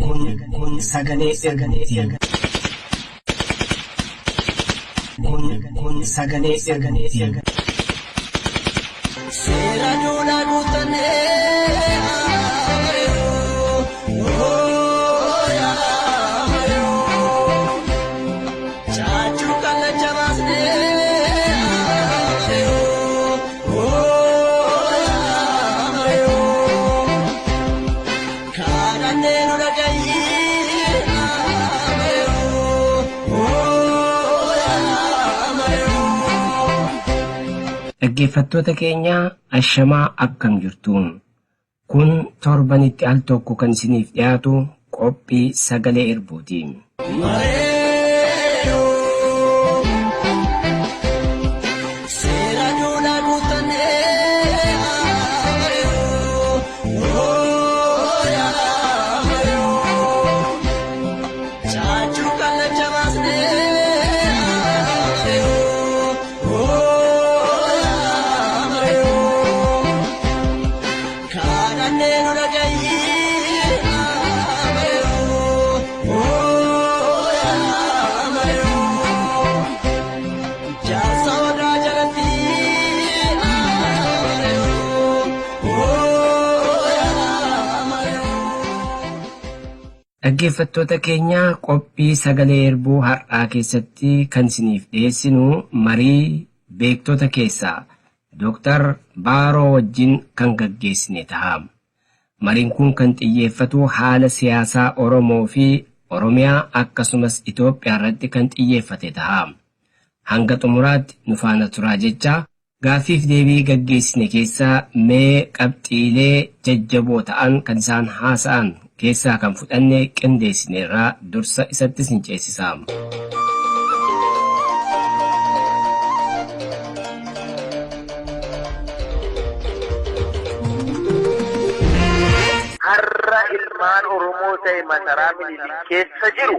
Kun sagalee Irbuuti. Kun sagalee Irbuuti. Seera duudhaa guuttannee caachuu kallacha baasnee kaadhannee nu dhagahi. Dhaggeeffattoota keenya ashamaa akkam jirtu. Kun torbanitti al tokko kan isiniif dhiyaatu qophii sagalee Irbuuti. Seera duudhaa guuttannee caachuu kallacha baasnee kaadhannee nu dhagahi. Jaarsa odaa jalatti Dhaggeeffattoota keenya qophii sagalee Irbuu har'aa keessatti kan isiniif dhiyeessinu marii beektota keessaa Dooktar Baaroo wajjin kan gaggeessine ta'a. Mariin kun kan xiyyeeffatu haala siyaasaa Oromoo fi Oromiyaa akkasumas Itoophiyaa irratti kan xiyyeeffate ta'a. Hanga xumuraatti nu faana turaa jecha gaaffiif deebii gaggeessine keessaa mee qabxiilee jajjaboo ta'an kan isaan haasa'an keessaa kan fudhanne qindeessineerraa dursa isatti sin ceesisa. Har'a ilmaan Oromoo ta'e masaraa Minilik keessa jiru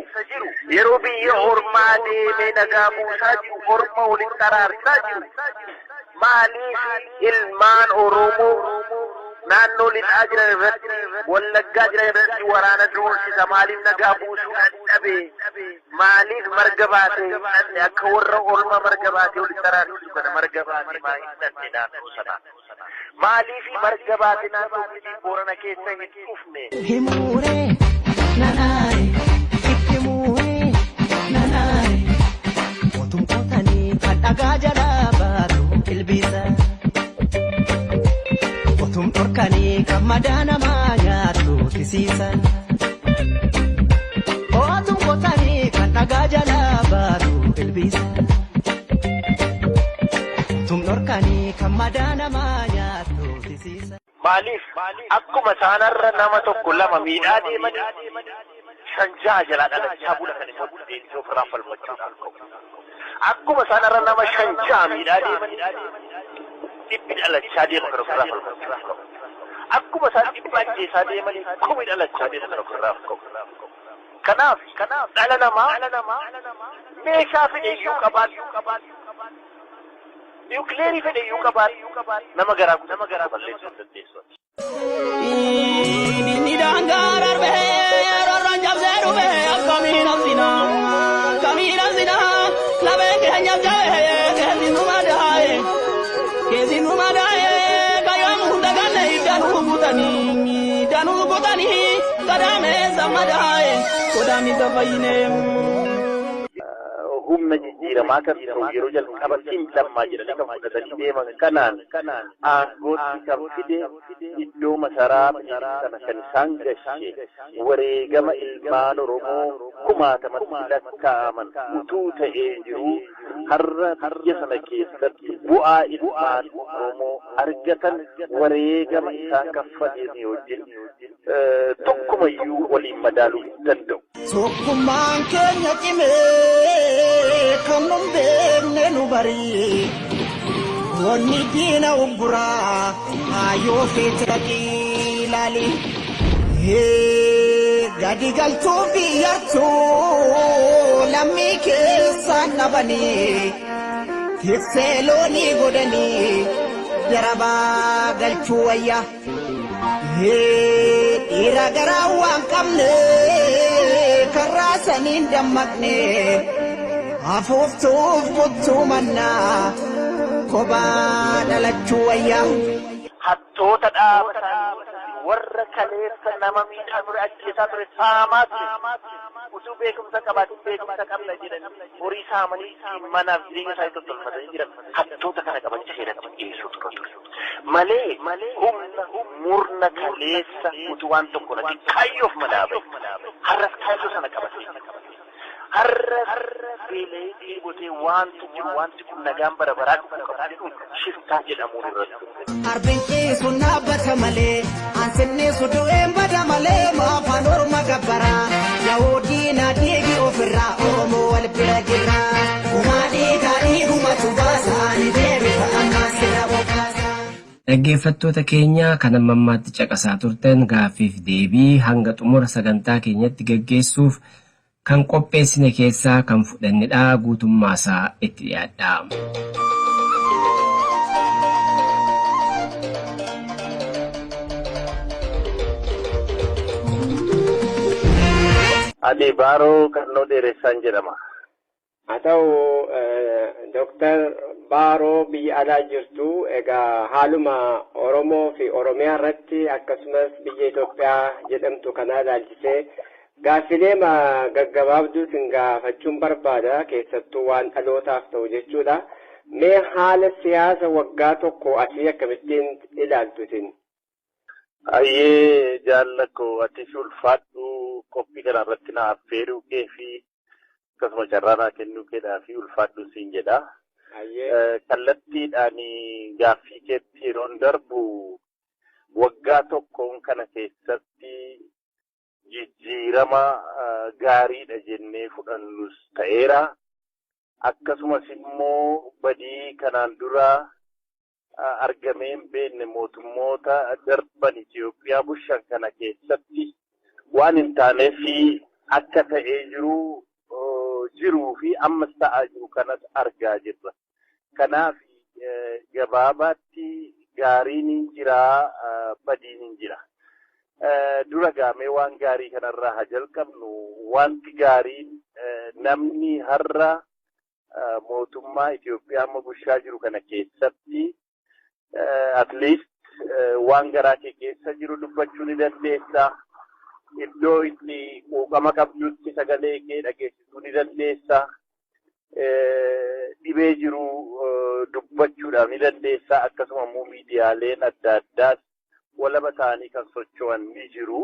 yeroo biyya ormaa deemee nagaa buusaa jiru, orma walitti araarsaa jiru, maaliif ilmaan Oromoo naannoo lixaa jiran irratti, Wallaggaa jiran irratti waraana duulchisa? Maaliif nagaa buusuu dadhabe? Maaliif marga baatee hin dhabne? Akka warra orma marga baatee walitti araarsisu kana marga baatee maa hin dhabne naannoo sana? Maaliif marga baatee naannoo Gujii Boorana keessa hin dhufne? Himuure nanaare itti muure nanaare otuun qootanii kan dhagaa jalaa baatu ilbiisa. Otuun dhorkanii kan madaa namaa nyaatu tisiisa. Otuun qootanii kan dhagaa jalaa baatu ilbiisa. Otuun dhorkanii kan madaa namaa nyaatu tisiisa. Maaliif akkuma isaanarra nama tokko lama miidhaa deeman shan ja'a jalaa dhalachaa bula kan immoo deebisee ofirraa falmachuudhaan ka'u. Akkuma isaanarra nama shan ja'a miidhaa deeman dhibbi dhalachaa deema kan ofirraa falmachuudhaaf ka'u. Akkuma isaan dhibba ajjeesaa deeman kumi dhalachaa deema kan ofirraa ka'u. Kanaaf dhala namaa meeshaa fedhe iyyuu qabaatu, niwukileerii fedhe iyyuu qabaatu, nama garaa guutuu balleessuu hin dandeessu. Inni daangaa darbee roorroon cabsee dhufee akkamiin obsina akkamiin obsina lafeen keenya jabee keessi nu madaa'e keessi nu madaa'e kayoon hunda ganne danuu kutanii danuu kutanii gadameessa madaa'e godaannisa fayyine. Humna jijjiiramaa kan ta'u yeroo jalqaba Tiim Lammaa jedhanii kan fudhatanii deeman kanaan aangootti kan fide, iddoo masaraa Minilik sana kan isaan gashe wareegama ilmaan Oromoo kumaatamatti lakkaa'aman utuu ta'ee jiru, har'a biyya sana keessatti bu'aa ilmaan Oromoo argatan wareegama isaan kaffalanii wajjin tokkumayyuu waliin madaaluu hin danda'u. Tokkummaan keenya cimee kan nun beekne nu barii. Wanni diina ugguraa haayoo feete dhaqii ilaali. Gadi galtuu biyyattuu lammii keessaan dhabanii tiksee loonii godhanii. Ibidda rabaa galchuu wayya. Dhiira garaa waan qabne karraa saniin dammaqne afuuftuuf kuttuu mannaa kophaa dhalachuu wayya. Hattoota dhaabatan, warra kaleessa nama miidhaa ture, ajjeesaa ture, saamaa ture, utuu beekumsa qabaatin beekumsa qabna jedhanii horii saamanii ittiin manaaf jireenya isaanii tottolfatanii jiran, hattoota kana qabanii seeratti dhiyeessuu ture malee, humna murna kaleessa utuu waan tokko natti kaayyoof manaa bahe har'as kaayyoo sana qabatee har'as beela'ee dheebotee wanti jiru, wanti kun nagaan bara baraa dhufuu qaba jedhuun shiftaa jedhamuun irratti ture. Arbiin ciisu dhaabbata malee, ansinniisu du'een bada malee, maafaan orma gabbaraa. Yaahudii na dhiigi ofirraa, Oromoo wal bira jirra. Gumaa dhiigaa dhiigumatu baasaa, ni deebita ammaa sirra bokkaasa. Dhaggeeffattoota keenya, kan amma ammaatti caqasaa turtan gaaffiif deebii hanga xumura sagantaa keenyatti gaggeessuuf kan qopheessine keessaa kan fudhannedha. Guutummaasaa itti dhiyaadha. Ani Baaroo Karnoo Dheeressaan jedhama. Haa ta'u, Dooktar Baaroo, biyya alaa jirtu. Egaa haaluma Oromoo fi Oromiyaa irratti, akkasumas biyya Itoophiyaa jedhamtu kanaa ilaalchisee gaaffilee gaggabaabduu isin gaafachuun barbaada, keessattuu waan dhalootaaf ta'u jechuudha. Mee haala siyaasa waggaa tokko asii akkamittiin ilaaltu isin? Ayyee, jaallakko, atis ulfaadhu. Qophii kana irratti na affeeruu kee fi akkasuma carraa naa kennuu keedhaa fi ulfaadhu siin jedha. Kallattiidhaan gaaffii keetti yeroon darbu, waggaa tokkoon kana keessatti jijjiirama gaariidha jennee fudhannus ta'eera. Akkasumas immoo badii kanaan dura argamee hin beekne mootummoota darban Itoophiyaa bushan kana keessatti waan hin taaneef akka ta'ee jiru jiruu fi ammas ta'aa jiru kanas argaa jirra. Kanaaf gabaabaatti gaariin hin jiraa, badiin hin jira. Dura gaamee waan gaarii kanarraa haa jalqabnu. Wanti gaariin namni har'a mootummaa Itoophiyaa amma bulchaa jiru kana keessatti at least waan garaa kee keessa jiru dubbachuu ni dandeessa. Iddoo itti quuqama qabdutti sagalee kee dhageessisuu ni dandeessa. Dhibee jiru dubbachuudhaaf ni dandeessa. Akkasuma immoo miidiyaaleen adda addaas walaba ta'anii kan socho'an ni jiru.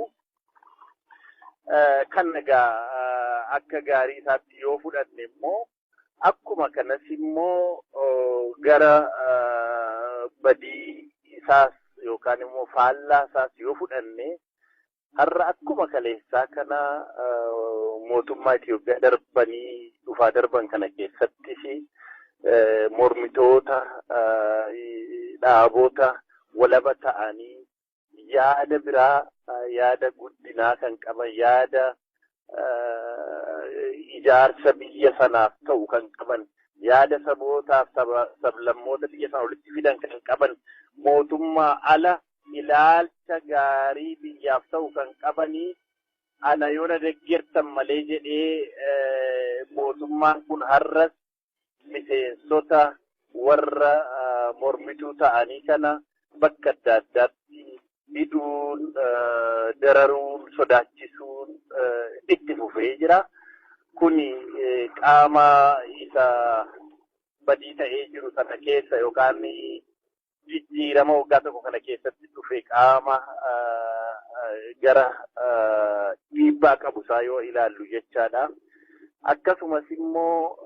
Kan egaa akka gaarii isaatti yoo fudhanne immoo, akkuma kanas immoo gara badii isaas yookaan immoo faallaa isaas yoo fudhanne, har'a akkuma kaleessaa kana mootummaa Itoophiyaa darbanii dhufaa darban kana keessattis mormitoota, dhaabota walaba ta'anii yaada biraa, yaada guddinaa kan qaban, yaada ijaarsa biyya sanaaf ta'u kan qaban, yaada sabootaaf sablammoota biyya sana walitti fidan kan qaban, mootummaa ala ilaalcha gaarii biyyaaf ta'u kan qabanii, ana yoo na deeggartan malee jedhee mootummaan kun har'as miseensota warra mormituu ta'anii kana bakka adda addaatti hidhuun, dararuun, sodaachisuun itti fufee jira. Kuni qaama isa badii ta'ee jiru sana keessa yookaan jijjiirama waggaa tokko kana keessatti dhufe qaama gara dhiibbaa qabu isaa yoo ilaallu jechaadha. Akkasumas immoo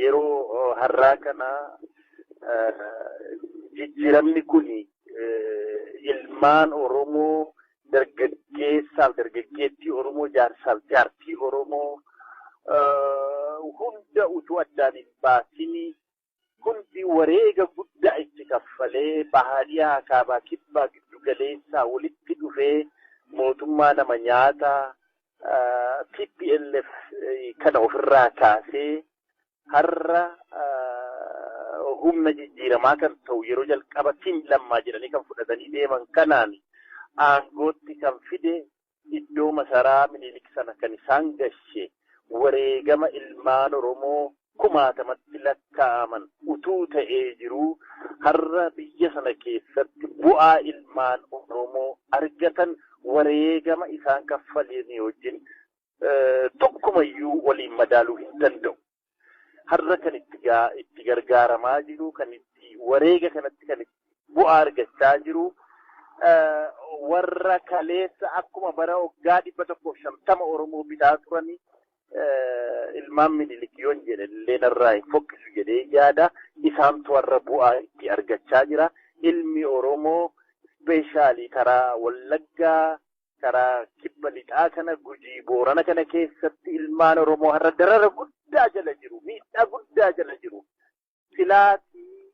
yeroo har'aa kana jijjiiramni kun ilmaan Oromoo, dargaggeessaaf dargaggeettii Oromoo, jaarsaaf jaartii Oromoo hunda utuu addaan hin baasini hundi wareega guddaa itti kaffalee, bahaadhiyaa, kaabaa, kibbaa, giddu galeessaa walitti dhufee mootummaa nama nyaataa TPLF kana ofirraa kaasee har'a Humna jijjiiramaa kan ta'u yeroo jalqaba Tiim Lammaa jedhanii kan fudhatanii deeman kanaan aangootti kan fide, iddoo masaraa Minilik sana kan isaan gashe, wareegama ilmaan Oromoo kumaatamatti lakkaa'aman utuu ta'ee jiruu, har'a biyya sana keessatti bu'aa ilmaan Oromoo argatan wareegama isaan kaffalanii wajjin tokkumayyuu waliin madaaluu hin danda'u. Har'a kan itti gargaaramaa jiru, kan itti wareega kanatti kan itti bu'aa argachaa jiru, warra kaleessa akkuma bara waggaa 150 Oromoo bitaa turanii ilmaan Minilik yoon jedhe illee narraa hin fokkisu jedhee yaada. Isaantu warra bu'aa itti argachaa jira. Ilmi Oromoo especially karaa Wallaggaa, karaa kibba lixaa kana, Gujii, Boorana kana keessatti ilmaan Oromoo har'a darara guddaa jala jiru. Miidhaa guddaa jala jiru. Silaatii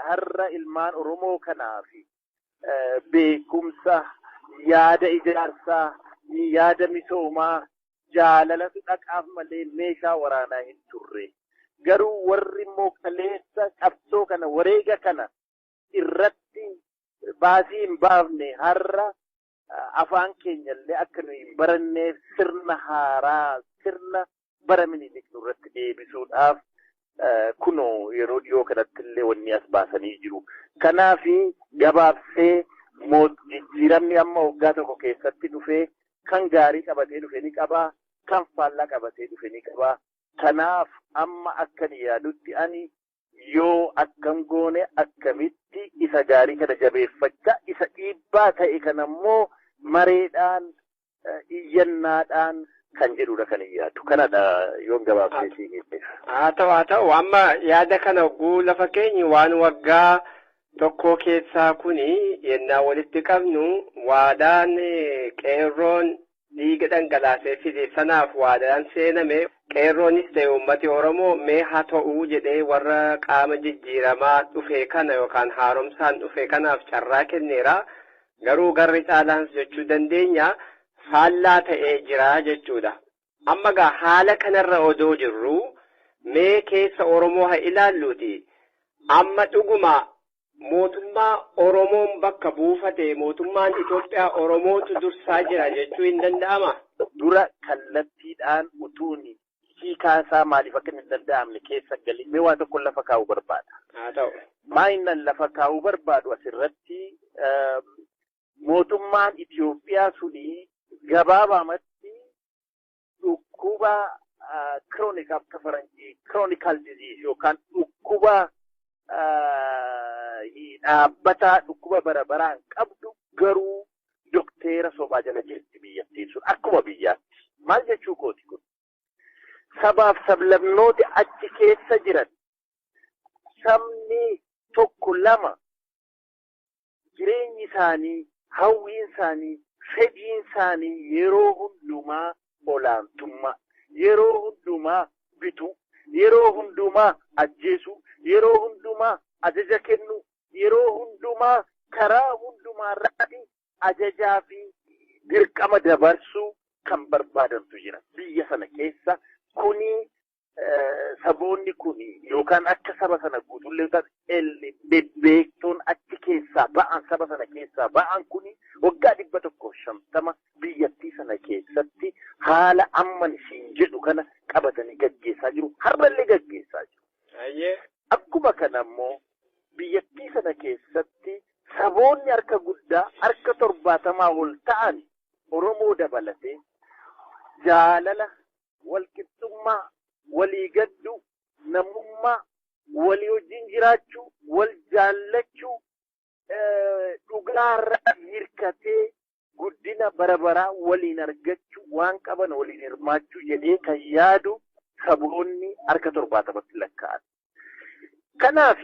har'a ilmaan Oromoo kanaaf beekumsa, yaada ijaarsaa, yaada misoomaa, jaalalatu dhaqaaf malee meeshaa waraanaa hin turre. Garuu warri immoo kaleessa qabsoo kana, wareega kana irratti baasii hin baafne, har'a afaan keenya illee akka nu hin baranneef sirna haaraa, sirna bara Minilik nurratti deebisuudhaaf kunoo yeroo dhiyoo kanatti illee wanni as baasanii jiru. Kanaaf gabaabsee, jijjiiramni amma waggaa tokko keessatti dhufee kan gaarii qabatee dhufe ni qabaa, kan faallaa qabatee dhufe ni qabaa. Kanaaf amma akkan yaadutti ani yoo akkam goone, akkamitti isa gaarii kana jabeeffachaa, isa dhiibbaa ta'e kana immoo mareedhaan, iyyannaadhaan kan jedhudha kan hin yaadu. Kanadha yoon gabaabsee sii kenneef. Haa ta'u, amma yaada kana hogguu lafa keenyi, waan waggaa tokko keessaa kuni yennaa walitti qabnu, waadaan qeerroon dhiiga dhangalaasee fide sanaaf waadaan seename, qeerroonis ta'e uummati Oromoo mee haa ta'uu jedhee warra qaama jijjiiramaa dhufe kana yookaan haaromsaan dhufe kanaaf carraa kenneera. Garuu garri caalaans jechuu dandeenya faallaa ta'ee jira jechuudha. Amma gaa haala kanarra odoo jirru, mee keessa Oromoo haa ilaalluuti. Amma dhuguma mootummaa Oromoon bakka buufate, mootummaan Itoophiyaa Oromootu dursaa jira jechuu hin danda'ama? Dura kallattiidhaan utuun hiikaa isaa maaliif akka hin danda'amne keessa galee, mee waa tokko lafa kaa'uu barbaada. Haa ta'u. Maayinnan lafa kaa'uu barbaadu asirratti, mootummaan Itoophiyaa suni gabaabaamatti dhukkuba chronic, akka faranjii chronical disease, yookaan dhukkuba dhaabbataa, dhukkuba bara baraan qabdu, garuu dokteera sobaa jala jirti biyyattiin sun akkuma biyyaatti. Maal jechuu kooti kun? Sabaaf sablamnooti achi keessa jiran, sabni tokko lama jireenyi isaanii, hawwiin isaanii, fedhiin isaanii yeroo hundumaa olaantummaa, yeroo hundumaa bituu, yeroo hundumaa ajjeesuu, yeroo hundumaa ajaja kennu, yeroo hundumaa karaa hundumaa irratti ajajaa fi dirqama dabarsuu kan barbaadantu jira. Biyya sana keessa kuni saboonni kun yookaan akka saba sana guutuullee bebbeektoon achi keessaa ba'an, saba sana keessaa ba'an kuni waggaa 150 biyyattii sana keessatti haala amman isiin jedhu kana qabatanii gaggeessaa jiru. Har'allee gaggeessaa jiru. Akkuma kana immoo biyyattii sana keessatti saboonni harka guddaa, harka 70 ol ta'an, Oromoo dabalatee, jaalala, walqixxummaa, walii gadduu, namummaa, walii wajjin jiraachuu, wal jaallachuu, dhugaarraa hirkatee guddina bara baraa waliin argachuu, waan qaban waliin hirmaachuu jedhee kan yaadu saboonni harka 70tti lakkaa'an. Kanaaf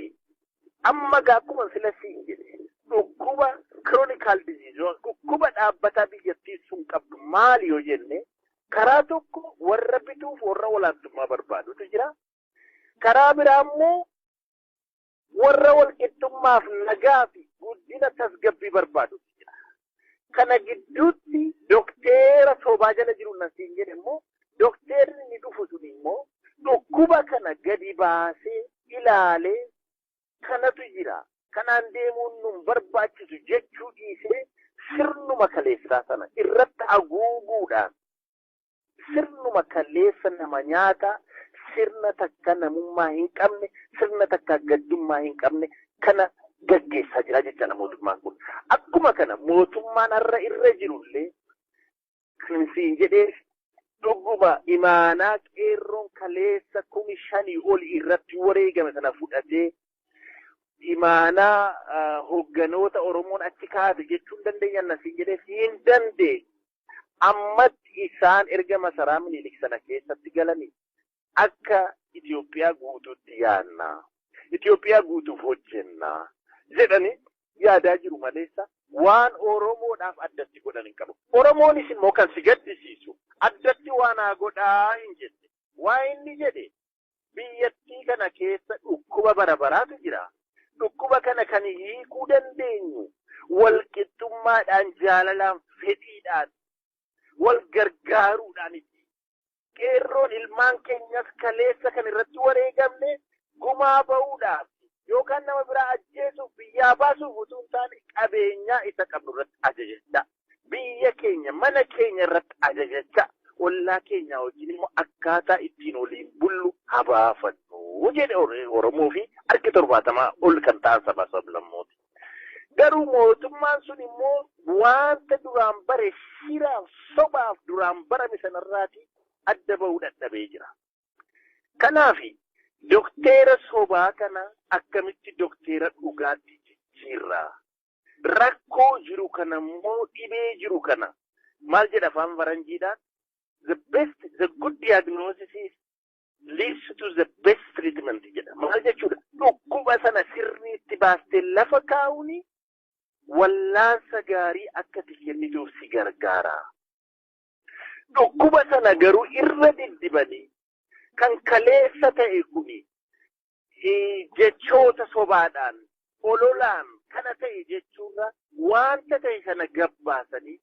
amma gaa akkuma sila siin jedhe, dhukkuba chronical disease, dhukkuba dhaabbataa biyyattii sun qabdu maali yoo jenne, karaa tokko warra bituuf, warra olaantummaa barbaadutu jira. Karaa biraa immoo warra walqixxummaaf, nagaa fi guddina tasgabbii barbaadutu jira. Kana gidduutti dokteera sobaa jala jiru nan siin jedhe immoo, dokteerri inni dhufu sun immoo dhukkuba kana gadi baasee ilaalee Kanatu jira. Kanaan deemuun nun barbaachisu jechuu dhiisee sirnuma kaleessaa sana irratti haguuguudhaan, sirnuma kaleessa nama nyaata, sirna takka namummaa hin qabne, sirna takka gaddummaa hin qabne kana gaggeessaa jira jechaadha mootummaan kun. Akkuma kana mootummaan har'a irra jirullee kan siin jedhee dhuguma imaanaa qeerroon kaleessa 5,000 ol irratti wareegame sana fudhatee, imaanaa hoogganoota Oromoon achi kaa'ate jechuun dandeenya na siin jedhee hin dandeenye. Ammatti isaan erga masaraa Minilik sana keessatti galanii akka Itoophiyaa guutuutti yaadna, Itoophiyaa guutuuf hojjenna jedhanii yaadaa jiru maleessa waan Oromoodhaaf addatti godhan hin qabu. Oromoonis immoo kan si gaddisiisu addatti waan haa godhaa hin jenne. Waa inni jedhe, biyyattii kana keessa dhukkuba bara baraatu jira. Dhukkuba kana kan hiikuu dandeenyu wal qixxummaadhaan, jaalalaan, fedhiidhaan, wal gargaaruudhaan. Qeerroon ilmaan keenyas kaleessa kan irratti wareegamne gumaa ba'uudhaaf yookaan nama biraa ajjeesuuf, biyyaa baasuuf utuu hin taane, qabeenyaa isa qabnu irratti ajajachaa, biyya keenya, mana keenya irratti ajajachaa, ollaa keenya wajjin immoo akkaataa ittiin waliin bullu habaafannu jedhe Oromoo fi harki 70 ol kan ta'an saba sablammooti. Garuu mootummaan sun immoo wanta duraan bare, shiraaf sobaaf duraan barame sanarraati adda bahuu dadhabee jira. Kanaaf dokteera sobaa kana akkamitti dokteera dhugaatti jijjiirra? Rakkoo jiru kana immoo, dhibee jiru kana, maal jedha afaan faranjiidhaan? The best, the good diagnosis is leads to the best treatment jedha. Maal jechuudha? Dhukkuba sana sirriitti baastee lafa kaa'uuni wallaansa gaarii akka ati kennituuf si gargaara. Dhukkuba sana garuu irra diddibanii kan kaleessa ta'e kuni jechoota sobaadhaan, ololaan kana ta'e jechuurra, wanta ta'e sana gabbaasanii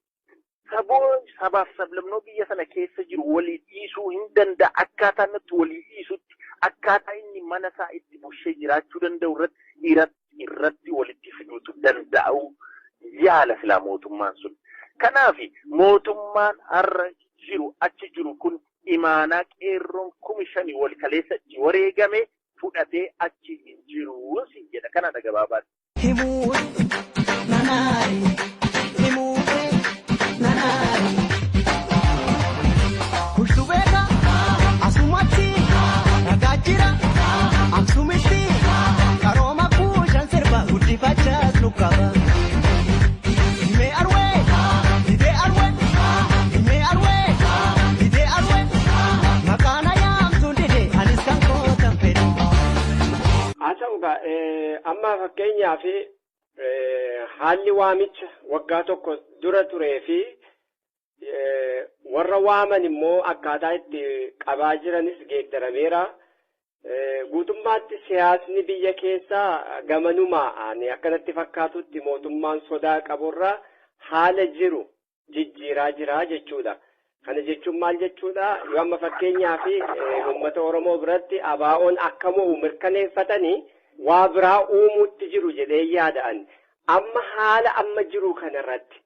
saboo sabaaf sablamnoo biyya sana keessa jiru walii dhiisuu hin danda'a. Akkaataa inni walii dhiisutti, akkaataa inni mana isaa itti bushee jiraachuu danda'u irratti walitti fiduutu danda'u yaala silaa mootummaan sun. Kanaaf mootummaan har'a jiru, achi jiru kun, imaanaa qeerroon 5,000 wal kaleessa itti wareegame fudhatee achi hin jiru siin jedha. Kanadha gabaabaatti. Himuu nanaari, himuu nanaari. Kushubeeka asumatti ragaa jira aksumitti qarooma kuushan sirba guddifachaas nu qaba. Himee arwee hidee arwee, himee arwee hidee arwee, maqaan ayaamtuun dide, anis kan kootan fedhe. Haa ta'u egaa, amma fakkeenyaaf haalli waamicha waggaa tokko dura turee fi warra waaman immoo akkaataa itti qabaa jiranis geeddarameera. Guutummaatti siyaasni biyya keessaa gamanumaa ani akkanatti fakkaatutti mootummaan sodaa qaburra haala jiru jijjiiraa jira jechuudha. Kana jechuun maal jechuudha? Yoo amma fakkeenyaaf uummata Oromoo biratti ABO'n akka mo'u mirkaneeffatanii waa biraa uumuutti jiru jedhee yaada'an. Amma haala amma jiru kanarratti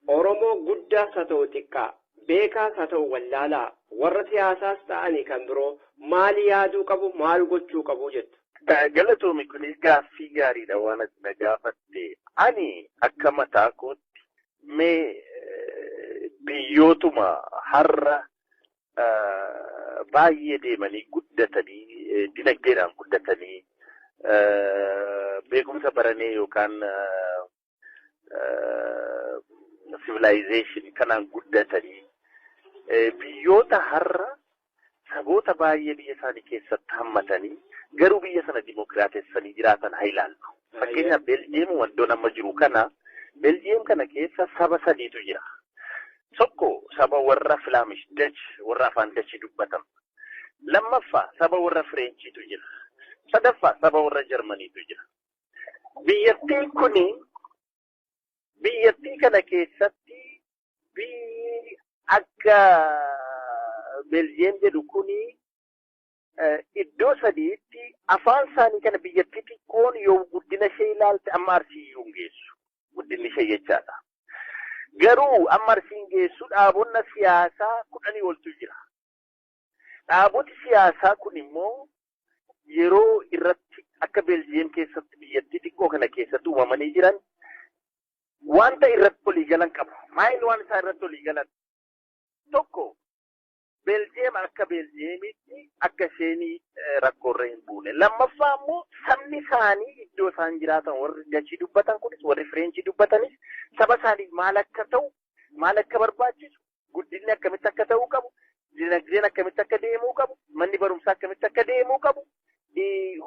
Oromoo guddaas haa ta'u xiqqaa, beekaas haa ta'u wallaalaa, warra siyaasaas ta'anii kan biroo maal yaaduu qabu, maal gochuu qabu jettu? Galatoomi, kunis gaaffii gaariidha waan ati na gaafatte. Ani akka mataa kootti mee biyyootuma har'a baay'ee deemanii guddatanii, dinagdeedhaan guddatanii, beekumsa baranee yookaan civilization kanaan guddatanii, biyyoota har'a saboota baay'ee biyya isaanii keessatti hammatanii garuu biyya sana dimokiraatessanii jiraatan haa ilaallu. Fakkeenyaaf Beeljiyeem, wantoon amma jiru kana, Beeljiyeem kana keessa saba sadiitu jira. Tokko saba warra Flemish Dutch, warra afaan Dachii dubbatan. Lammaffaa saba warra Fireenchiitu jira. Sadaffaa saba warra Jarmaniitu jira. Biyyattiin kuni, biyyattii kana keessatti biyyi akka Beeljiyeem jedhu kuni Iddoo sadiitti afaan isaanii kana biyyattii xiqqoon yoo guddina ishee ilaalte amma Arsii iyyuu hin geessu. Guddinni ishee jechaadha. Garuu amma Arsii hin geessu, dhaabonna siyaasaa 10 oltu jira. Dhaaboti siyaasaa kun immoo yeroo irratti akka Beeljiyeem keessatti biyyattii xiqqoo kana keessatti uumamanii jiran wanta irratti walii galan qabu. Maayil waan isaan irratti walii galan? Tokko, Beeljiyeem akka Beeljiyeemitti akka isheen rakkoorra hin buune. Lammaffaa immoo sabni isaanii iddoo isaan jiraatan, warri Dachii dubbatan kunis, warri Fireenchii dubbatanis, saba isaaniif maal akka ta'u, maal akka barbaachisu, guddinni akkamitti akka ta'uu qabu, dinagdeen akkamitti akka deemuu qabu, manni barumsaa akkamitti akka deemuu qabu,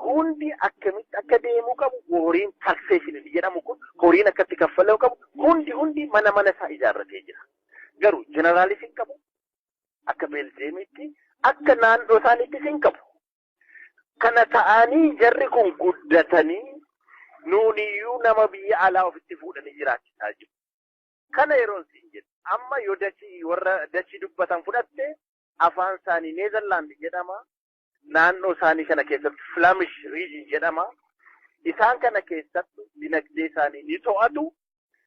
hundi akkamitti akka deemuu qabu, horiin taxation jedhamu kun horiin akkatti kaffalamuu qabu, hundi hundi mana mana isaa ijaarratee jira. Garuu jeneraalis hin qabu, akka Beeljeemitti akka naannoo isaaniittis hin qabu. Kana ta'anii jarri kun guddatanii nuuniyyuu nama biyya alaa ofitti fuudhanii jiraachisaa jiru. Kana yeroon siin jedhu, amma yoo Dachii, warra Dachii dubbatan fudhatte, afaan isaanii Neezerlaand jedhama. Naannoo isaanii kana keessatti Flemish region jedhama. Isaan kana keessatti dinagdee isaanii ni to'atu.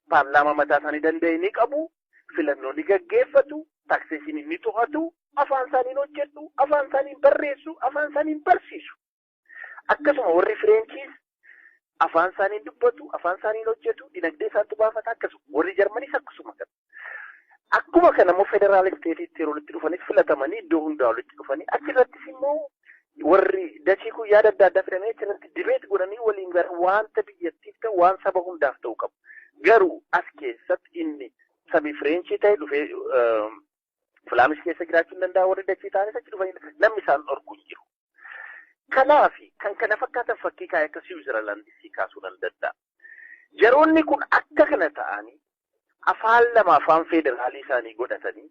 Paarlaamaa mataa isaanii danda'e ni qabu. Filannoo ni gaggeeffatu. Taxation ni to'atu. Afaan isaaniin hojjedhu. Afaan isaaniin barreessu. Afaan isaaniin barsiisu. Akkasuma warri Fireenchiis afaan isaaniin dubbatu, afaan isaaniin hojjetu, dinagdee isaantu baafata akkasuma. Warri Jarmaniis akkasuma kana. Akkuma kana immoo federal stateitti yeroo walitti dhufanis filatamanii iddoo hundaa walitti dhufanii achirrattis immoo warri Dachii kun yaada adda addaa fidanii achirratti debate godhanii waliin gara wanta biyyattiif ta'u, waan saba hundaaf ta'u qabu. Garuu as keessatti inni sabii Fireenchii ta'e dhufee Flemish keessa jiraachuu hin danda'a, warri Dachii ta'anis achi dhufanii namni isaan dhorku hin jiru. Kanaaf kan kana fakkaatan fakkii kaa'ee akka Siwiizerlaandisii kaasuu nan danda'a. Yeroonni kun akka kana ta'anii afaan lama afaan federaalii isaanii godhatanii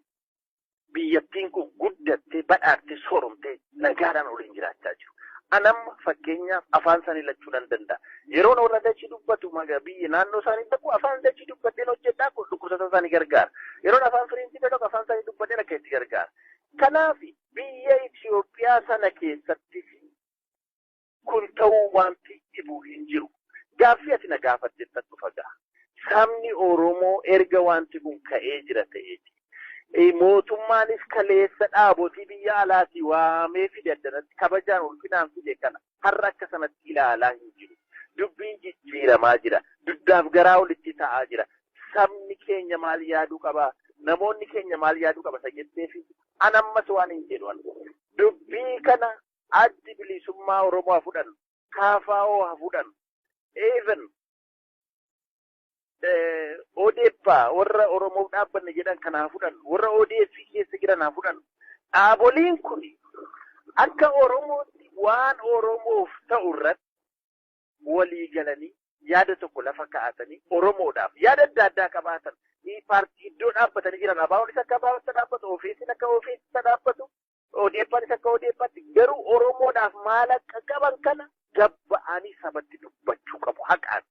biyyattiin kun guddattee, badhaadhee, sooromtee nagaadhaan waliin jiraachaa jiru. Anamma fakkeenyaaf afaan isaanii lachuu nan danda'a. Yeroon warra Dachii dubbatu biyya naannoo isaanii dhaqu afaan Dachii dubbadheen hojjedhaa, dhukkubsataa isaanii gargaara. Yeroon afaan Fireenchii dhaqu afaan isaanii dubbadheen akka itti gargaara. Kanaaf biyya Itoophiyaa sana keessattis kun ta'uu wanti dhibu hin jiru. Gaaffii ati na gaafattettan dhufa ga'a. Sabni Oromoo erga wanti kun ka'ee jira ta'eeti, mootummaanis kaleessa dhaabotii biyya alaatii waamee fide, addanatti kabajaan ulfinaan fide kana har'a akka sanatti ilaalaa hin jiru. Dubbiin jijjiiramaa jira. Duddaaf garaa walitti ta'aa jira. Sabni keenya maal yaaduu qaba? Namoonni keenya maal yaaduu qaba? Isa jetteefi an ammas waan hin jedhu. Dubbii kana Addi Bilisummaa Oromoo haa fudhannu. KFO haa fudhannu. Even ODP, warra Oromoof dhaabbanne jedhan kana haa fudhannu. Warra ODF keessa jiran haa fudhannu. Dhaaboliin kun akka Oromootti waan Oromoof ta'u irratti walii galanii yaada tokko lafa kaa'atanii Oromoodhaaf yaada adda addaa qabaatan, paartii iddoo dhaabbatanii jiran, ABOnis akka ABOtti dhaabbatu, OFC'n akka OFC'tti dhaabbatu, ODP'nis akka ODP'tti, garuu Oromoodhaaf maal akka qaban kana gabba'anii sabatti dubbachuu qabu haqaan.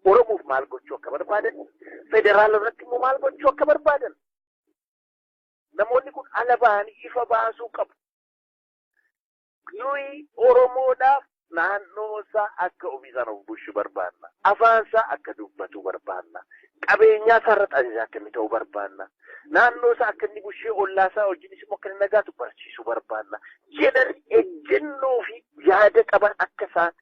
Oromoof maal gochuu akka barbaadan, federaala irratti immoo maal gochuu akka barbaadan. Namoonni kun ala ba'anii ifa baasuu qabu. Nuyi Oromoodhaaf naannoo isaa akka ofiisaan of bulchu barbaanna. Afaan isaa akka dubbatu barbaanna. Qabeenyaa isaa irratti ajajaa akka inni ta'u barbaanna. Naannoo isaa akka inni bushee ollaa isaa wajjinis immoo akka inni nagaatu barsiisuu barbaanna. Jedhan ejjennoo fi yaada qaban akka isaan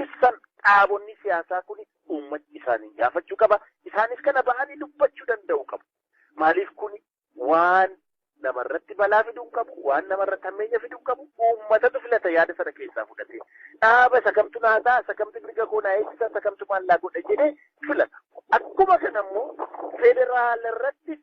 ibsan dhaabonni siyaasaa kun uummatni isaanii gaafachuu qaba. Isaanis kana ba'anii dubbachuu danda'u qabu. Maaliif kun waan namarratti balaa fiduu hin qabu, waan namarratti hammeenya fiduu hin qabu, uummatatu filata yaada sana keessaa fudhatee. Dhaaba isa kamtu naa ta'a, isa kamtu mirga koo naa eegsisa, isa kamtu maal naa godha jedhee filata. Akkuma kana immoo federaala irratti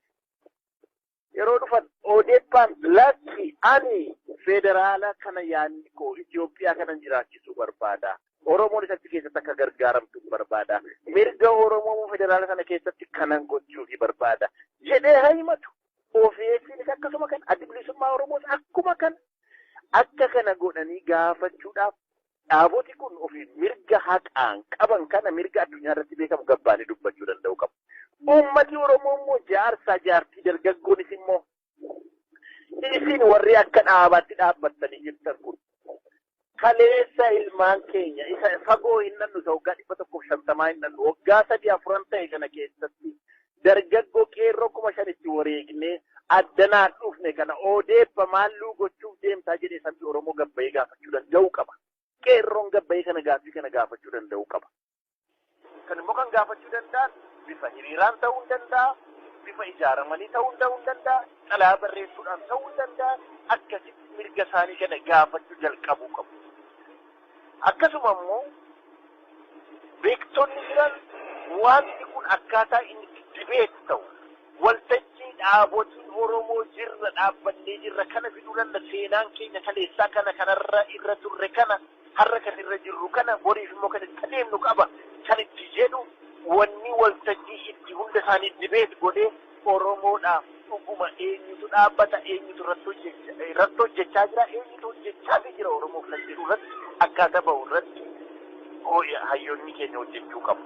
yeroo dhufan ODP'n lakki, ani federaala kana yaadni koo Itoophiyaa kanan jiraachisuu barbaada. Oromoon isatti keessatti akka gargaaramtu barbaada. Mirga Oromoo federaala sana keessatti kanan gochuufi barbaada jedhee haa himatu. OFCnis akkasuma kan, Addi Bilisummaa Oromoos akkuma kana akka kana godhanii gaafachuudhaaf dhaaboti kun ofii mirga haqaan qaban kana, mirga addunyaa irratti beekamu gabbaanii dubbachuu danda'u qabu. Uummati Oromoo immoo jaarsaa, jaartii, dargaggoonis immoo isin warri akka dhaabaatti dhaabbattanii jirtan kun Kaleessa ilmaan keenya isa fagoo hin dhannu, isa waggaa 150 hin dhannu, waggaa sadii afuran ta'e kana keessatti dargaggoo qeerroo 5,000tti wareegnee addanaan dhufne kana odeeffa maalluu gochuuf deemtaa jedhee sabni Oromoo gabbayee gaafachuu danda'uu qaba. Qeerroon gabbayee kana gaaffii kana gaafachuu danda'uu qaba. Kan immoo kan gaafachuu danda'an bifa hiriiraan ta'uu hin danda'a, bifa ijaaramanii ta'uu hin danda'a, xalayaa barreessuudhaan ta'uu hin danda'a, akkasitti mirga isaanii kana gaafachuu jalqabuu qabu. Akkasuma immoo beektonni jiran wanti kun akkaataa inni debate ta'u, waltajjii dhaabotiin Oromoo jirra, dhaabbannee jirra, kana fiduu danda'a, seenaan keenya kaleessaa kana kanarra irra turre kana, har'a kan irra jirru kana, boriif immoo kan itti adeemnu qaba kan itti jedhu, wanni waltajjii itti hunda isaanii debate godhee Oromoodhaaf dhuguma eenyutu dhaabbata, eenyutu irratti hojjechaa jira, eenyutu hojjechaa jira Oromoof kan jedhu irratti akkaataa bahu irratti hayyoonni keenya hojjechuu qabu.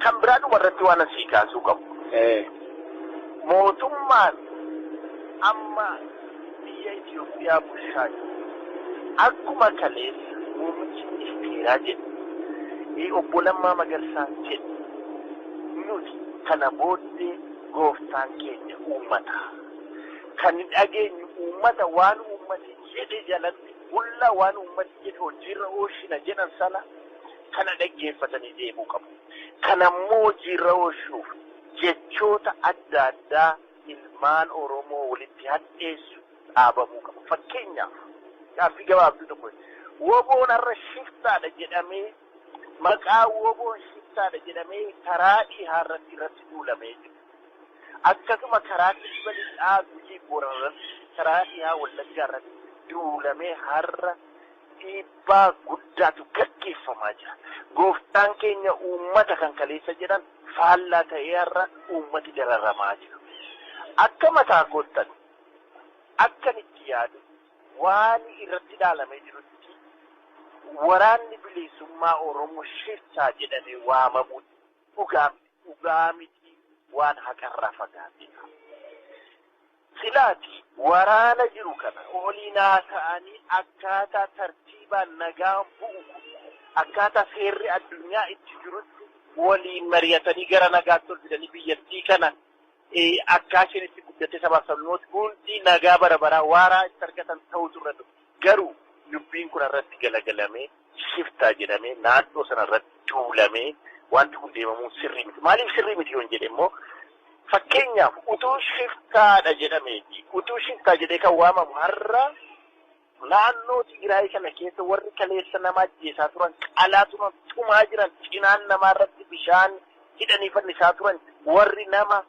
Kan biraa dhuma irratti waan asii kaasuu qabu. Mootummaan amma biyya Itoophiyaa bulchaa jiru akkuma kaleessa muummichi ministeeraa jedhe, obbo Lammaa Magarsaa jedhe, nuti kana booddee gooftaan keenya uummata. Kan dhageenyu uummata, waan uummati jedhe jalatti bulla, waan uummati jedhe hojiirra oolchina jedhan sana kana dhaggeeffatanii deemuu qabu. Kanammoo hojiirra oolchuuf jechoota adda addaa ilmaan Oromoo walitti hadheessu dhaabamuu qabu. Fakkeenyaaf, gaaffii gabaabduu tokko, woboon har'a shiftaadha jedhamee, maqaa woboon shiftaadha jedhamee karaa dhihaa irratti duulamee jira. Akkasuma karaa kibba lixaa Gujii Boorana irratti, karaa dhihaa Wallaggaa irratti duulamee har'a dhiibbaa guddaatu gaggeeffamaa jira. Gooftaan keenya uummata kan kaleessa jedhan faallaa ta'ee har'a uummati dararamaa jira. Akka mataa koottan akkan itti yaadu, waan irratti ilaalamee jirutti, waraanni bilisummaa Oromoo shiftaa jedhamee waamamuun dhugaa miti, waan haqarraa fagaatedha. Silaati waraana jiru kana waliin haasa'anii akkaataa tartiibaan nagaan bu'u, akkaataa seerri addunyaa itti jirutti waliin mari'atanii gara nagaatti ol fidanii biyyattii kana akka isheen itti guddattee sabaaf sablammooti hundi nagaa bara baraa waaraa itti argatan ta'utu irra ture. Garuu dubbiin kun irratti galagalamee shiftaa jedhamee naannoo sana irratti duulamee wanti kun deemamuun sirrii miti. Maaliif sirrii miti yoon jedhe immoo, fakkeenyaaf utuu shiftaadha jedhameeti, utuu shiftaa jedhee kan waamamu, har'a naannoo Tigraay kana keessa warri kaleessa nama ajjeesaa turan, qalaa turan, tumaa jiran, cinaan namaa irratti bishaan hidhanii fannisaa turan, warri nama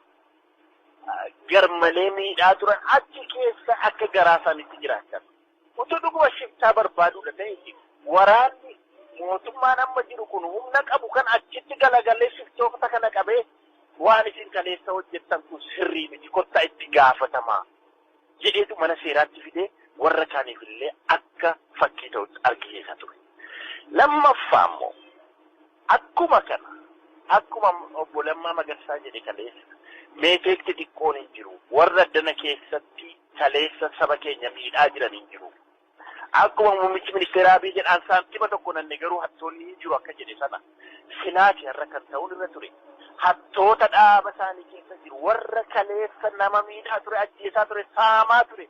garmalee miidhaa turan achi keessa akka garaa isaaniitti jiraachaa. Utuu dhuguma shiftaa barbaaduudha ta'e, waraanni mootummaan amma jiru kun humna qabu kan achitti galagalee shiftoota kana qabee, waan isin kaleessa hojjettan kun sirrii miti, kottaa itti gaafatamaa jedheetu mana seeraatti fidee warra kaaniif illee akka fakkii ta'utti argisiisa ture. Lammaffaa immoo akkuma kana, akkuma obbo Lammaa Magarsaa jedhe kaleessa, meeteekti xiqqoon hin jiru, warra addana keessatti kaleessa saba keenya miidhaa jiran hin jiru. Akkuma muummichi ministeeraa Abiy jedhaan, saantima tokko nanne garuu hattoonni hin jiru akka jedhe sana, silaati har'a kan ta'uun irra ture, hattoota dhaaba isaanii keessa jiru, warra kaleessa nama miidhaa ture, ajjeesaa ture, saamaa ture,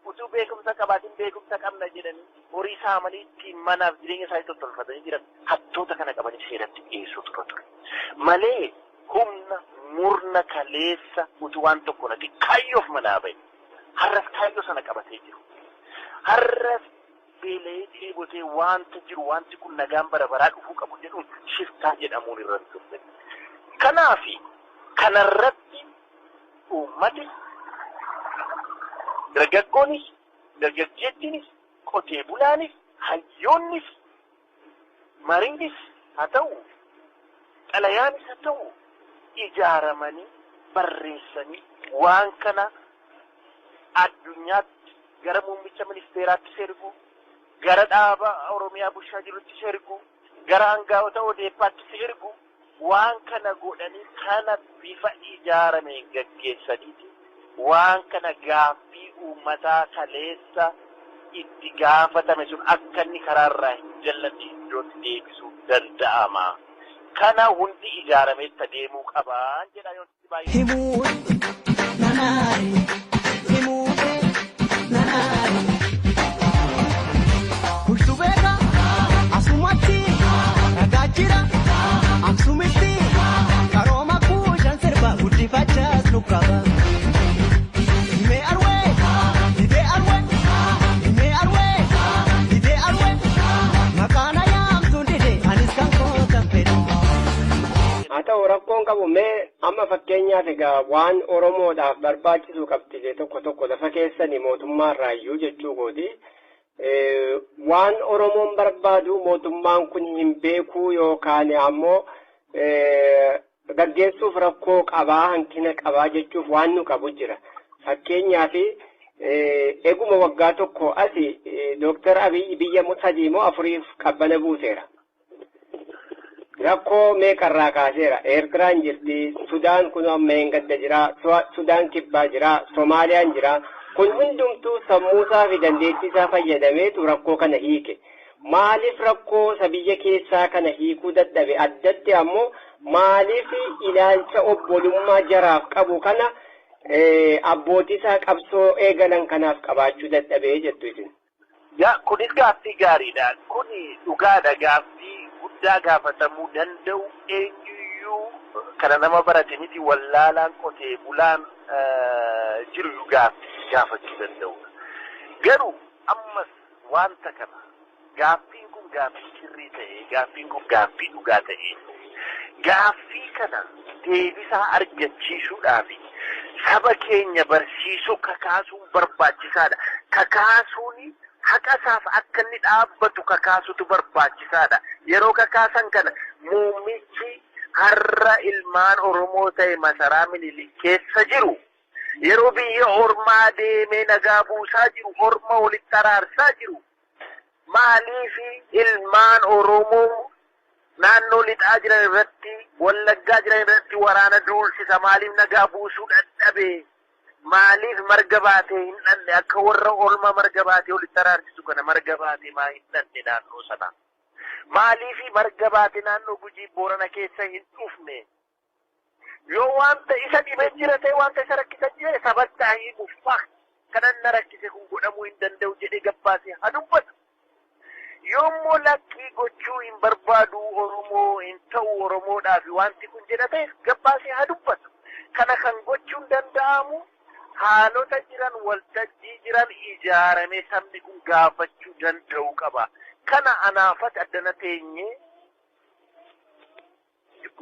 utuu beekumsa qabaatiin beekumsa qabna jedhanii horii saamanii ittiin manaaf jireenya isaanii tottolfatanii jiran, hattoota kana qabanii seeratti dhiyeessuu ture ture. Malee humna murna kaleessa utuu waan tokko nati kaayyoof manaa bahe, har'as kaayyoo sana qabatee jiru. Har'as beela'ee dheebotee wanta jiru, wanti kun nagaan bara baraa dhufuu qabu jedhuun shiftaa jedhamuun irra hin turre. Kanaafi kanarratti uummati, dargaggoonis, dargaggeettiinis, qotee bulaanis, hayyoonnis, mariinis haa ta'u, xalayaanis haa ta'u, ijaaramanii barreessanii waan kana addunyaatti gara muummicha ministeeraatti ergu, gara dhaaba Oromiyaa bulchaa jirutti ergu, gara aangaa'ota odeeffaatti ergu, waan kana godhanii kana bifa ijaarameen gaggeessaniiti waan kana gaaffii uummataa kaleessa itti gaafatame sun akka inni karaarraa hin jallanne iddootti deebisuu danda'ama. Kana hundi ijaarametti adeemuu qabaa jedha yoo baay'ee. Himuu nanaari himuu nanaari. Bultu beeka asumatti ragaa jira Aksumitti qarooma kuushan sirba guddifachaas nu qaba. Himee arwee hidee arwee himee arwee hidee arwee maqaan ayaamtuun dide anis kan koo kan fedhu. Haa ta'u, rakkoon qabu. Mee amma fakkeenyaaf egaa waan Oromoodhaaf barbaachisu qabxilee tokko tokko lafa keessanii mootummaarraayyuu jechuu kooti. Waan Oromoon barbaadu mootummaan kun hin beekuu yookaan ammoo gaggeessuuf rakkoo qabaa, hanqina qabaa jechuuf waan nu qabu jira. Fakkeenyaaf, eeguma waggaa tokko asi Dooktar Abiy biyya sadii moo afuriif qabbana buuseera. Rakkoo meeqarraa kaaseera. Eertiraan jirti, Sudaan kun amma hin gadda jira, Sudaan Kibbaa jira, Somaaliyaan jira. Kun hundumtuu sammuusaa fi dandeettii isaa fayyadameetu rakkoo kana hiike. Maaliif rakkoo isa biyya keessaa kana hiikuu dadhabe? Addatti ammoo maaliif ilaalcha obbolummaa jaraaf qabu kana abbootii isaa qabsoo eegalan kanaaf qabaachuu dadhabee jettu isin? Yaa, kunis gaaffii gaariidha. Kuni dhugaadha, gaaffii guddaa gaafatamuu danda'u. Eenyuyyuu kana nama barate miti, wallaalaan qotee bulaan jiru gaaffii gaafachuu danda'udha. Garuu ammas wanta kana, gaaffiin kun gaaffii sirrii ta'e, gaaffiin kun gaaffii dhugaa ta'e, gaaffii kana deebisaa argachiisuudhaaf saba keenya barsiisuu, kakaasuun barbaachisaadha. Kakaasuun haqa isaaf akka inni dhaabbatu kakaasutu barbaachisaadha. Yeroo kakaasan kana muummichi har'a ilmaan Oromoo ta'e masaraa Minilik keessa jiru, yeroo biyya ormaa deemee nagaa buusaa jiru, orma walitti araarsaa jiru, maaliif ilmaan Oromoo naannoo lixaa jiran irratti, Wallaggaa jiran irratti waraana duulsisa? Maaliif nagaa buusuu dadhabe? Maaliif marga baatee hin dhanne? Akka warra orma marga baatee walitti araarsisu kana marga baatee maa hin dhanne naannoo sana? Maaliif marga baatee naannoo Gujii, Boorana keessa hin dhufne? Yoo wanta isa dhibee jira ta'e, wanta isa rakkisa jira, sabatti haa himu. Kanan na rakkise kun godhamuu hin danda'u jedhee gabbaasee haa dubbatu. Yoommoo lakkii, gochuu hin barbaadu, Oromoo hin ta'u, Oromoodhaaf wanti kun jedha ta'e, gabbaasee haa dubbatu. Kana kan gochuun danda'amu haalota jiran, waltajjii jiran ijaaramee sabni kun gaafachuu danda'u qaba. Kana anaafat addana teenyee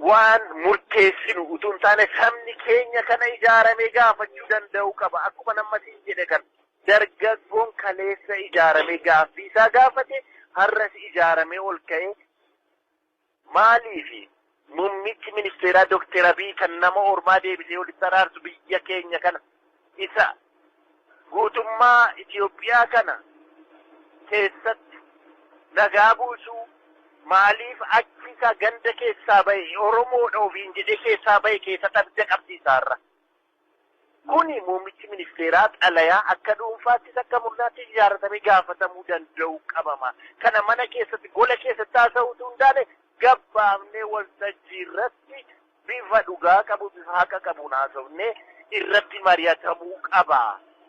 waan murteessinu utuu hin taane, sabni keenya kana ijaaramee gaafachuu danda'u qaba. Akkuma nammasiin jedhe kan dargaggoon kaleessa ijaaramee gaaffii isaa gaafate har'as ijaaramee ol ka'ee, maaliifi muummichi ministeeraa Dookter Abiy kan nama ormaa deebisee walitti araarsu biyya keenya kana isa guutummaa Itoophiyaa kana keessatti nagaa buusuu maaliif achi isa ganda keessaa bahe, Oromoodha ofiin jedhee keessaa bahe keessatti abidda qabsiisaarra? Kuni muummichi ministeeraa xalayaa akka dhuunfaattis akka murnaatti ijaaratamee gaafatamuu danda'u qabama. Kana mana keessatti, gola keessatti haasa'uutu hin taane, gabbaafnee waltajjii irratti bifa dhugaa qabu, bifa haqa qabuun haasofnee irratti mari'atamuu qaba.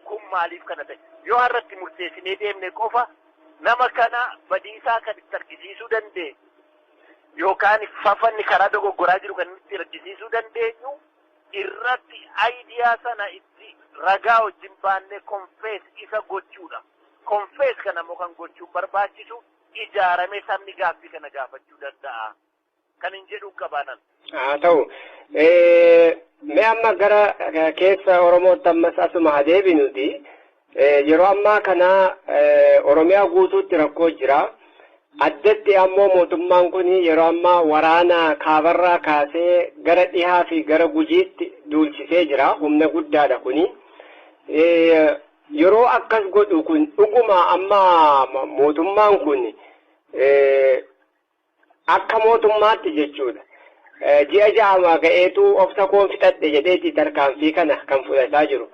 Kun maaliif kana ta'e? Yoo har'atti murteessinee deemne qofa nama kana badiisaa kan itti argisiisuu dandeenyu yookaan fafanni karaa dogoggoraa jiru kan itti argisiisuu dandeenyu irratti idea sana itti ragaa wajjin baannee confess isa gochuudha. Confess kana immoo kan gochuun barbaachisu ijaaramee sabni gaaffii kana gaafachuu danda'a. Kan hin jedhu qabaanan. Haa ta'u. Mee amma gara keessa Oromootti ammas asuma haa deebinuti. Yeroo ammaa kana Oromiyaa guutuutti rakkoo jira. Addatti ammoo mootummaan kun yeroo ammaa waraana kaabarraa kaasee gara dhihaa fi gara Gujiitti duulchisee jira. Humna guddaadha kuni. Yeroo akkas godhu kun dhuguma amma mootummaan kun akka mootummaatti jechuudha. Ji'a 6 ga'eetu obsa koon fixadhe jedheeti tarkaanfii kana kan fudhataa jiru.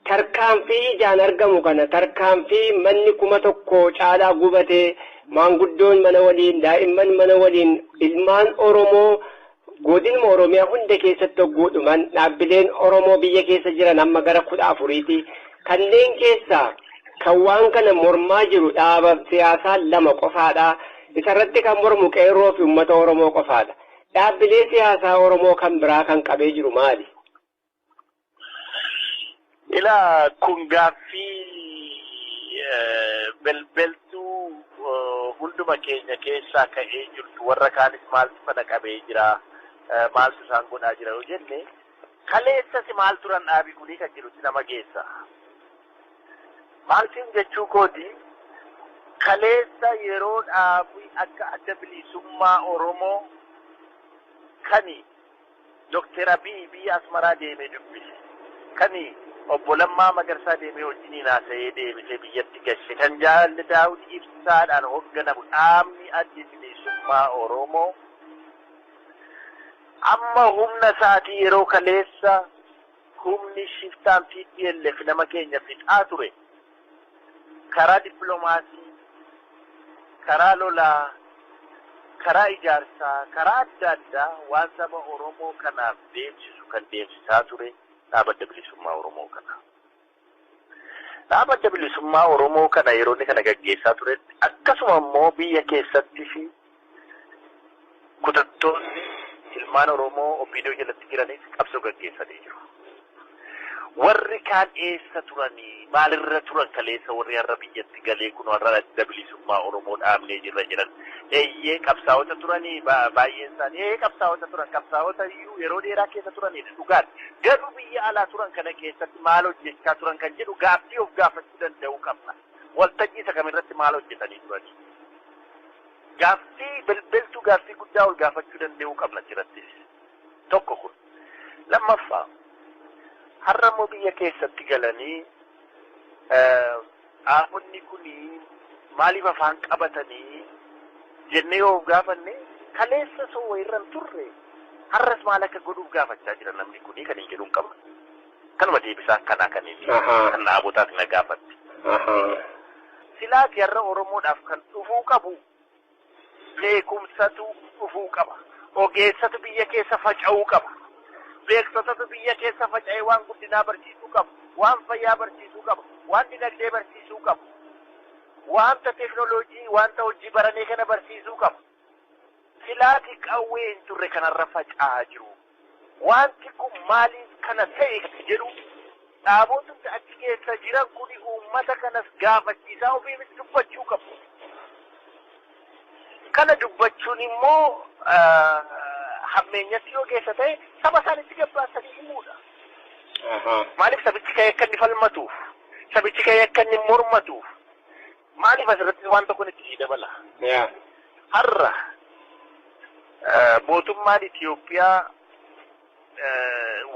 Tarkaanfii ijaan argamu kana, tarkaanfii manni 1000 caalaa gubatee, maanguddoon mana waliin, daa'imman mana waliin, ilmaan Oromoo godinuma Oromiyaa hunda keessatti hogguudhuman dhaabbileen Oromoo biyya keessa jiran amma gara 14ti. Kanneen keessaa kan waan kana mormaa jiru dhaaba siyaasaa lama qofaadha. Isarratti kan mormu qeerroo fi uummata Oromoo qofaadha. Dhaabbilee siyaasaa Oromoo kan biraa kan qabee jiru maali? Ilaa, kun gaaffii belbeltuu hunduma keenya keessaa ka'ee jirtu. Warra kaanis maaltu kana qabee jira, maaltu isaan godhaa jira yoo jenne, kaleessas maal turan dhaabii kunii kan jirutti nama geessa. Maaltiin jechuu kooti, kaleessa yeroo dhaabii akka Adda Bilisummaa Oromoo kani Dookter Abiy biyya Asmaraa deemee dubbise, kani obbo Lammaa Magarsaa deemee wajjiniin haasa'ee deebisee biyyatti gashe, kan Jaalli Daawud Ibsaadhaan hoogganamu dhaabni Addi Bilisummaa Oromoo amma humna isaatii yeroo kaleessa humni shiftaan TPLF nama keenya fixaa ture, karaa dippiloomaasii, karaa lolaa, karaa ijaarsaa, karaa adda addaa waan saba Oromoo kanaaf deemsisu kan deemsisaa ture dhaaba Adda Bilisummaa Oromoo kana. Dhaaba Adda Bilisummaa Oromoo kana yeroo inni kana gaggeessaa turetti, akkasuma immoo biyya keessatti fi kutattoonni ilmaan Oromoo OPDO jalatti jiranis qabsoo gaggeessanii jiru. Warri kaan eessa turanii, maalirra turan kaleessa warri har'a biyyatti galee kun har'a Adda Bilisummaa Oromoo dhaabnee jirra jedhan? Eeyyee, qabsaa'ota turanii baay'een isaanii, ee, qabsaa'ota turan, qabsaa'ota iyyuu yeroo dheeraa keessa turanidha dhugaadha. Garuu biyya alaa turan kana keessatti maal hojjechaa turan kan jedhu gaaffii of gaafachuu danda'uu qabna. Waltajjii isa kamirratti maal hojjetanii turanii? Gaaffii belbeltuu, gaaffii guddaa ol gaafachuu danda'uu qabna jirattis. Tokko kun. Lammaffaa, har'a immoo biyya keessatti galanii dhaabonni kun maaliif afaan qabatanii jennee yoo of gaafanne, kaleessa soo wayirra hin turre, har'as maal akka godhuuf gaafachaa jira namni kuni kan hin jedhu hin qabna. Kanuma deebisaa akkanaa kan inni kan dhaabotaas na gaafatte. Silaati har'a Oromoodhaaf kan dhufuu qabu beekumsatu dhufuu qaba. Ogeessatu biyya keessa faca'uu qaba. Beektotatu biyya keessa faca'ee waan guddinaa barsiisuu qaba. Waan fayyaa barsiisuu qaba. Waan dinagdee barsiisuu qaba. Wanta teeknooloojii, wanta hojii baranee kana barsiisuu qaba. Silaati qawwee hin turre kanarra faca'aa jiru. Wanti kun maaliif kana ta'e jedhu dhaabotni achi keessa jiran kun uummata kanas gaafachiisaa ofiifis dubbachuu qabu. Kana dubbachuun immoo hammeenyatti yoo geessa ta'e, saba isaanitti gabbaasanii himuudha. Maaliif sabichi ka'ee akka inni falmatuuf, sabichi ka'ee akka inni mormatuuf, maaliif asirratti waan tokko itti sii dabala. Har'a mootummaan Itoophiyaa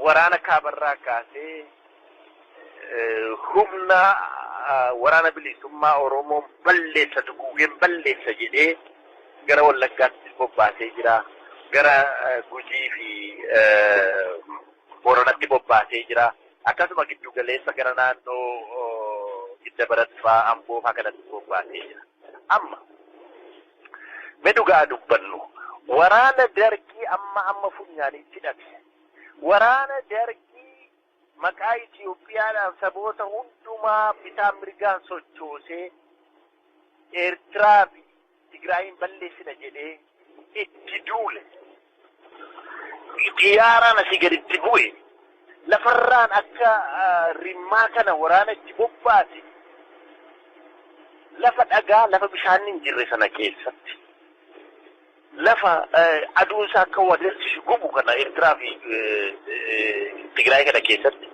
waraana kaabarraa kaasee humna Waraana Bilisummaa Oromoo balleessa, duguugeen balleessa jedhee gara Wallaggaatti bobbaasee jira. Gara Gujii fi Booranatti bobbaasee jira. Akkasuma giddu galeessa gara naannoo Gidda Barat fa'aa, Amboo fa'aa kanatti bobbaasee jira. Amma mee dhugaa dubbannu, waraana Dargii amma funyaanitti hidhate. Waraana Dargii maqaa Itoophiyaadhaan saboota hundumaa bitaan mirgaan sochoosee Eertiraa fi Tigraayin balleessina jedhee itti duule. Xiyyaaraan asii gaditti bu'e. Lafarraan akka rimmaa kana waraana itti bobbaase. Lafa dhagaa, lafa bishaan hin jirre sana keessatti, lafa aduun isaa akka wadarsiisu gubu kana Eertiraa fi Tigraay kana keessatti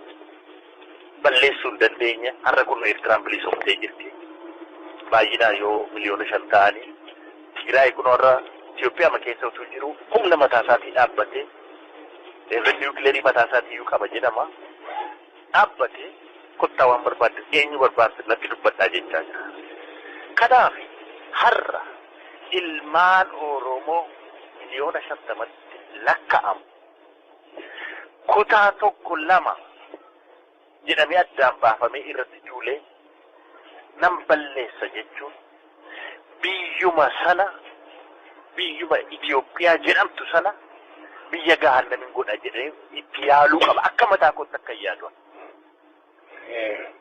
balleessuu hin dandeenye. Har'a kun Eertiraan bilisoomtee jirti. Baay'inaan yoo 5 miliyoona ta'anii, Tigraay kun har'a Itoophiyaa keessa utuu jiru humna mataa isaatii dhaabbatee, even niwukileerii mataa isaatii iyyuu qaba jedhama. Dhaabbatee kottaa, waan barbaadde, eenyu barbaadde natti dubbadhaa jechaa jira. Kanaaf har'a ilmaan Oromoo 50 miliyoonatti lakka'amu kutaa tokko lama Jedhamee addaan baafamee irratti duulee nan balleessa jechuun biyyuma sana, biyyuma Itoophiyaa jedhamtu sana biyya gahannamin godha jedhee itti yaaluu qaba. Akka mataa kootti akka yaadu.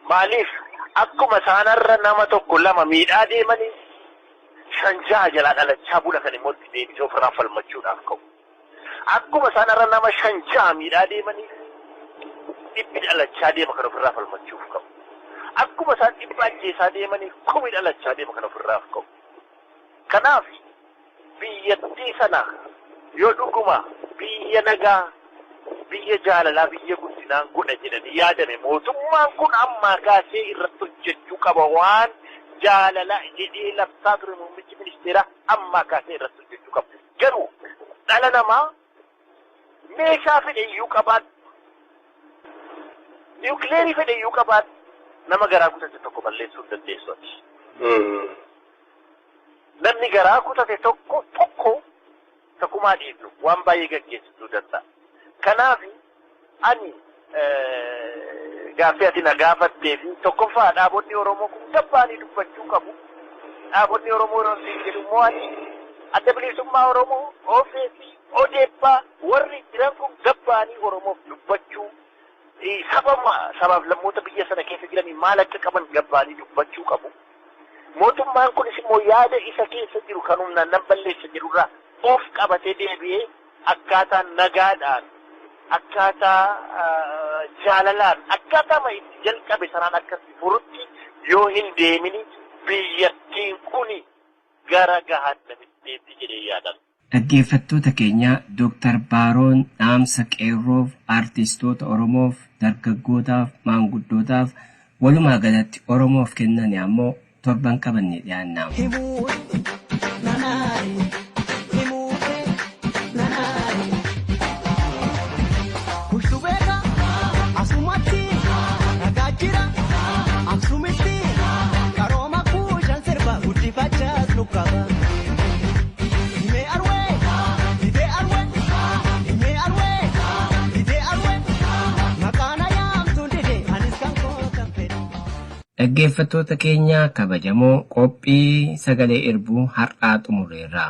Maaliif akkuma isaanarra nama tokko lama miidhaa deemanii shan jaha jalaa dhalachaa bula kan immoo itti deebisee ofirraa falmachuudhaaf ka'u. Akkuma isaanarra nama shan jaha miidhaa deemanii dhibbi dhalachaa deema kan ofirraa falmachuuf ka'u. Akkuma isaan dhibba ajjeesaa deemanii kumi dhalachaa deema kan ofirraaf ka'u. Kanaaf biyyattii sana yoo dhuguma biyya nagaa, biyya jaalalaa, biyya guddinaan godha jedhanii yaadame, mootummaan kun ammaa kaasee irratti hojjechuu qaba. Waan jaalala jedhee labsaa ture muummichi ministeeraa ammaa kaasee irratti hojjechuu qaba. Garuu dhala namaa meeshaa fedhe iyyuu qabaadhu, niwukileerii fedhe iyyuu qabaadhu, nama garaa kutate tokko balleessuu hin dandeessu ati. Namni garaa kutate tokko tokko takkumaa dhiifnu waan baay'ee gaggeessuu danda'a. Kanaaf ani gaaffii ati na gaafattee fi tokkoffaa dhaabonni Oromoo kun gabbaanii dubbachuu qabu. Dhaabonni Oromoo yeroo isin jedhu immoo ani Adda Bilisummaa Oromoo, OFC, ODP warri jiran kun gabbaanii Oromoof dubbachuu, saba sabaaf lammoota biyya sana keessa jiranii maal akka qaban gabbaanii dubbachuu qabu. Mootummaan kunis immoo yaada isa keessa jiru kan humnaan nan balleessa jedhurraa of qabatee deebi'ee akkaataa nagaadhaan, akkaataa jaalalaan, akkaataa itti jalqabe sanaan akkatti furutti yoo hin deemini biyyattiin kuni gara gahannamitti deemti jedhee yaadan. Dhaggeeffattoota keenya, Dooktar Baaroon dhaamsa qeerroof, aartistoota Oromoof, dargaggootaaf, maanguddootaaf, walumaa galatti Oromoof kennani ammoo torban qabannee dhiyaanna. Himuu nanaari himuu nanaari. Kushtu beeka asumatti ragaa jira Aksumitti qarooma kuushan sirba guddifachaas nu qaba. Himee arwee hidee arwee himee arwee hidee arwee maqaan ayaamtuun dide anis kan koo kan fedhe. Dhaggeeffattoota keenya kabajamoo, qophii sagalee irbuu har'aa xumurreerra.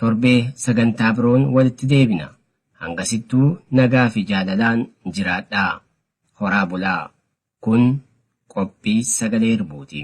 Torbee sagantaa biroon walitti deebina. Hangasittuu nagaa fi jaalalaan jiraadhaa. Horaa bulaa. Kun qophii sagalee irbuuti.